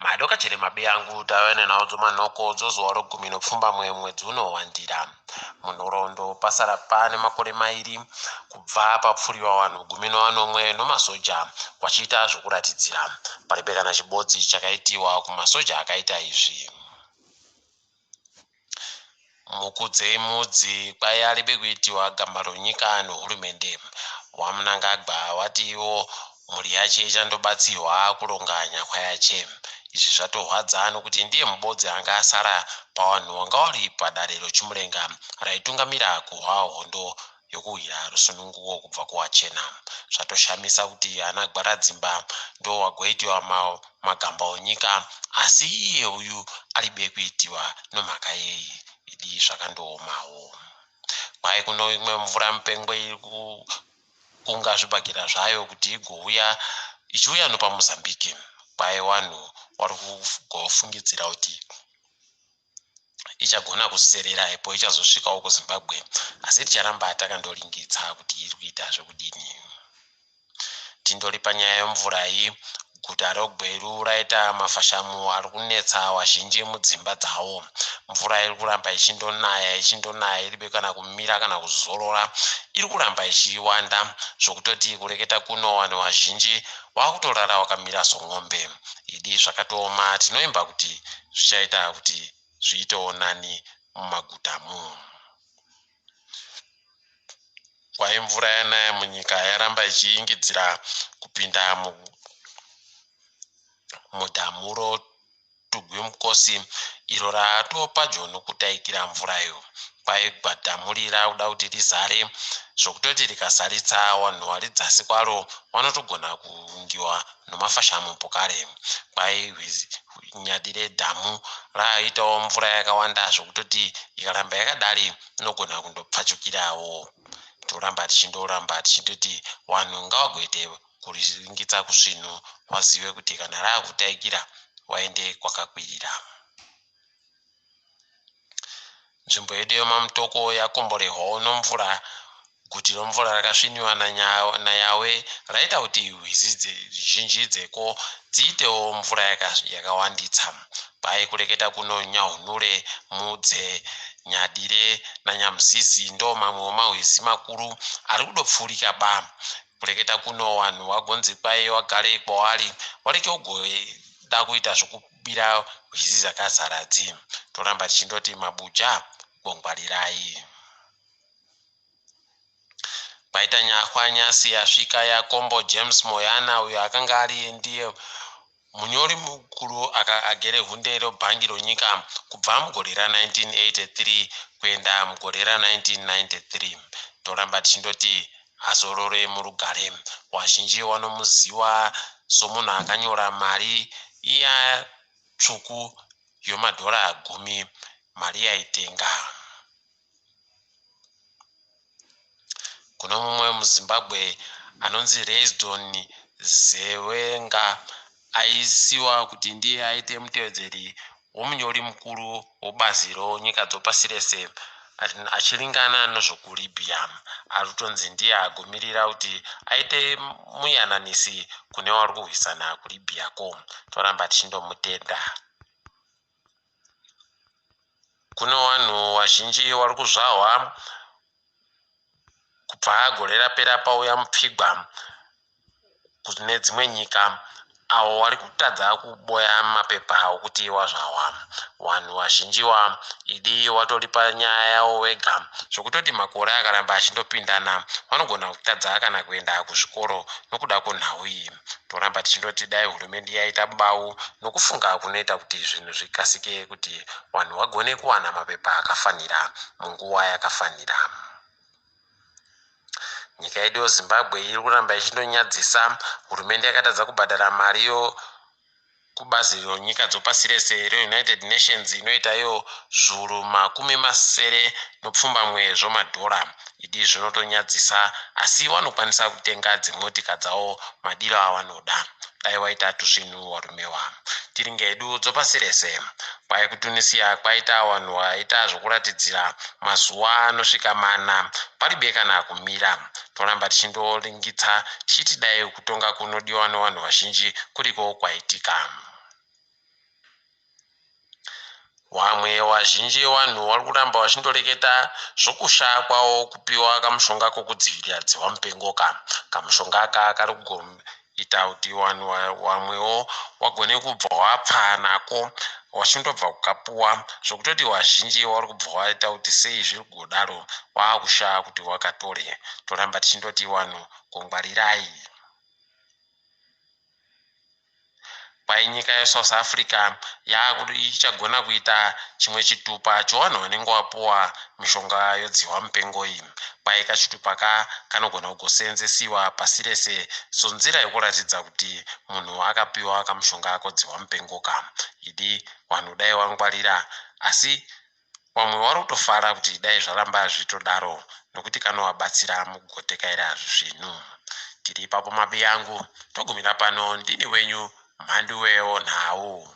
Madokachere mabiyangu tave nenhau dzomanhoko dzozuva rogumi nopfumbamwe mwedzi unowandira. Munhoroondo pasara pane makore mairi kubva papfuriwa vanhu gumi nevanomwe nomasoja vachiita zvokuratidzira. Paribe kana chibodzi chakaitiwa kumasoja akaita izvi. Mukudzei Mudzi kwai aribe kuitiwa gamba ronyika nohurumende. WaMnangagwa wati iwo mhuri yache ichandobatsihwa kuronga nyahwa yache. Izvi zvatohwadza nokuti ndiye mubodzi anga asara pawanhu wanga wari padare roChimurenga raitungamira kuhwa hondo yokuhwira rusununguko kubva kuwachena. Zvatoshamisa kuti ana Gwaradzimba ndowagoitiwa magamba onyika asi iye uyu aribe kuitiwa nomhaka yei? Idi zvakandoomawo. Kwai kuno imwe mvura mupengo iri kukunga zvibhakera zvayo kuti igouya ichiuya nopaMozambique. Kwai wanhu wari kugofungidzira kuti ichagona kuserera ipo ichazosvikawo kuZimbabwe asi ticharamba takandolingitsa kuti iri kuita zvekudini. Tindori panyaya yemvura iyi, guta roGweru raita mafashamu ari kunetsa vazhinji mudzimba dzavo. Mvura iri kuramba ichindonaya ichindonaya iribe kana kumira kana kuzorora iri kuramba ichiwanda zvokutoti kureketa kuno vanhu vazhinji vakutorara vakamira somwombe. Idi zvakatooma tinoimba kuti zvichaita kuti zviitewo nani mumagutamu. Kwai mvura yanaya munyika yaramba ichiingidzira kupinda mudhamu roTugwi Mukosi iro ratoo padyo nokutaikira mvurayo. Kwai dhamu iri rakuda kuti rizare zvokutoti rikasaritsa vanhu vari dzasi kwaro vanotogona kuungiwa nomafashamu pokare. Kwai nyadi redhamu raaitawo mvura yakawanda zvokutoti ikaramba yakadari inogona kundopfachukirawo. Toramba tichindoramba tichindoti vanhu ngavagoite kuringitsa kusvinu vazive kuti kana raakutaikira vaende kwakakwirira. Nzvimbo yedu yemaMutoko yakomborehwawo nomvura. Guti romvura rakasviniwa naYawe raita kuti hwizi zhinji dzeko dziitewo mvura yakawanditsa. Kwai kureketa kuno Nyahunure, Mudze, Nyadire naNyamuzizi ndo mamwe omahwizi makuru ari kudopfuurika ba. Kureketa kuno vanhu vagonzi kwai vagare kwawari vareke kugoda kuita zvokubira hwizi dzakazara dzi. Toramba tichindoti mabuja gongwarirai. Kwaita nyahwa nyasi yasvika yaKombo James Moyana uyo akanga ari ndiye munyori mukuru agere hunde rebhangi ronyika kubva mugore ra1983 kuenda mugore ra1993. Toramba tichindoti azorore murugare. Wazhinji wanomuziwa somunhu akanyora mari iya tsvuku yomadhora gumi mari yaitenga. Kune mumwe muZimbabwe anonzi Raisdon Zewenga aisiwa kuti ndiye aite mutevedzeri womunyori mukuru wobazi ronyika dzopasi rese achiringana nezvokuLibya. Ari kutonzi ndiye agomirira kuti aite muyananisi kune vari kurwisana kuLibya ko. Toramba tichindomutenda. Kune vanhu vazhinji vari kuzvahwa kubva gore rapera pauya mupfigwa kune dzimwe nyika avo vari kutadza kuboya mapepa okuti wazvahwa. Vanhu vazhinji wa idi watori panyaya yavo wega zvokutoti makore akaramba achindopindana vanogona kutadza kana kuenda kuzvikoro nokuda kwenhau iyi. Toramba tichindoti dai hurumende yaita bau nokufunga kunoita kuti zvinhu zvikasike kuti vanhu vagone kuwana mapepa akafanira munguva yakafanira. Nyika yedu yeZimbabwe iri kuramba ichindonyadzisa. Hurumende yakatadza kubhadhara mari yo kubazi renyika dzopasi rese reUnited Nations inoita iyo zviuru makumi masere nopfumbamwe zvomadhora. Idi zvinotonyadzisa asi vanokwanisa kutenga dzimotika dzavo madiro avanoda. Dai waita tusvinu warumewa. Tiringe hedu dzopasi rese. Kwai kuTunisia kwaita vanhu vaita zvokuratidzira mazuva anosvika mana paribe kana kumira. Toramba tichindoringitsa tichiti dai kutonga kunodiwa nevanhu vazhinji kuriko kwaitika. Wamwe wazhinji wanhu wari kuramba wachindoreketa zvokushaya kwawo kupiwa kamushonga kokudzivirira dzihwa mupengo ka. Kamushonga aka kari kugoita kuti wanhu wamwewo wagone kubva wapfa nako wachindobva kukapuwa, zvokutoti wazhinji wari kubva waita kuti sei zviri kugodaro, waakushaya kuti wakatore. Toramba tichindoti wanhu kongwarirai. Kwai nyika yeSouth Africa ichagona kuita chimwe chitupa chowanhu wanenge wapuwa mishonga yodzihwa mupengo iyi. Kwai kachitupa ka kanogona kugoseenzesiwa pasi rese sonzira yekuratidza kuti munhu akapiwa kamushonga kodzihwa mupengo ka. Idi wanhu dai wangwarira, asi wamwe wari kutofara kuti dai zvaramba zvitodaro nokuti kanowabatsira mukugotekaira zvinhu. Tiri ipapo mabiyangu, togumira pano. Ndini wenyu Mhanduwewo Nhau.